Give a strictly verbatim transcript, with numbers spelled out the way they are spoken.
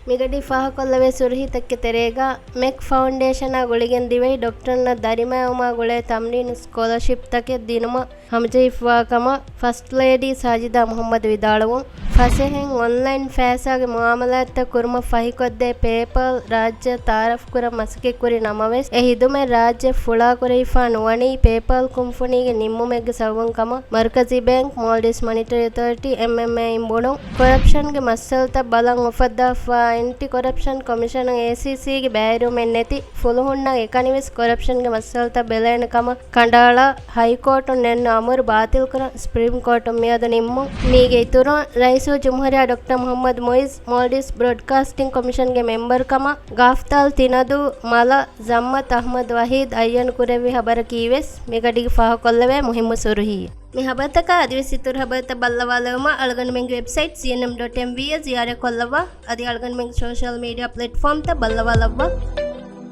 މިގަޑީ ފާހަކޮށްލެވޭ ސުރުހީތަކުގެ ތެރޭގަ، މެކް ފައުންޑޭޝަނާ ގުޅިގެން ދިވެހި ޑޮކްޓަރުންނަށް ދަރިމައިވުމާ ގުޅޭ ތަމްރީނު ސްކޮލަޝިޕްތަކެއް ދިނުމަށް ހަމަޖެހިފަވާ ކަމަށް ފަސްޓް ލޭޑީ ސާޖިދާ މުހައްމަދު ވިދާޅުވުން. ފަސޭހައިން އޮންލައިން ފައިސާގެ މުއާމަލާތްތައް ކުރުމަށް ފަހިކޮށްދޭ ޕޭޕާލް ރާއްޖެއަށް ތައާރަފްކުރަން މަސައްކަތްކުރި ނަމަވެސް، އެ ހިދުމަތް ރާއްޖެ ފުޅާކުރެވިފާ ނުވަނީ ޕޭޕާލް ކުންފުނީގެ ނިންމުމެއްގެ ސަބަބުން ކަމަށް މަރުކަޒީ ބޭންކް، މޯލްޑިވްސް މޮނިޓަރި އޮތޯރިޓީ، އެމްއެމްއޭ އިން ބުނުން. ކޮރަޕްޝަންގެ މައްސަލަތައް ބަލަން އުފައްދާފާ އެންޓި ކޮރަޕްޝަން ކޮމިޝަނުން އޭސީސީގެ ބައިވެރިވުމެއް ނެތި ފުލުހުންނަށް އެކަނިވެސް ކޮރަޕްޝަންގެ މައްސަލަތައް ބެލޭނެ ކަމަށް ކަނޑައަޅާ، ހައިކޯޓުން ނެންނު އަމުރު ބާތިލްކުރަން ސްޕްރީމް ކޯޓުން މިއަދު ނިންމުން. މީގެ އިތުރުން، ރައީސުލްޖުމްހޫރިއްޔާ ޑޮކްޓަރ މުހައްމަދު މުއިއްޒު މޯލްޑިވްސް ބްރޯޑްކާސްޓިން ކޮމިޝަންގެ މެމްބަރުކަމަށް ގާފްތާލް ތިނަދޫ މަލަ ޒައްމަތް އަހްމަދު ވަހީދު އައްޔަން ކުރެއްވި ހަބަރަކީވެސް މިގަޑީގަ ފާހަގަކޮށްލެވޭ މުހިއްމު ސުރުހީ. މި ހަބަރުތަކާ އަދިވެސް އިތުރު ހަބަރުތައް ބައްލަވާލެވުމަށް އަޅުގަނޑުމެންގެ ވެބްސައިޓް ސީއެންއެމް ޑޮޓް އެމްވީއަށް ޒިޔާރަތްކޮށްލައްވާ. އަދި އަޅުގަނޑުމެންގެ ސޯޝަލް މީޑިއާ ޕްލެޓްފޯމްތައް ބައްލަވާލައްވާ.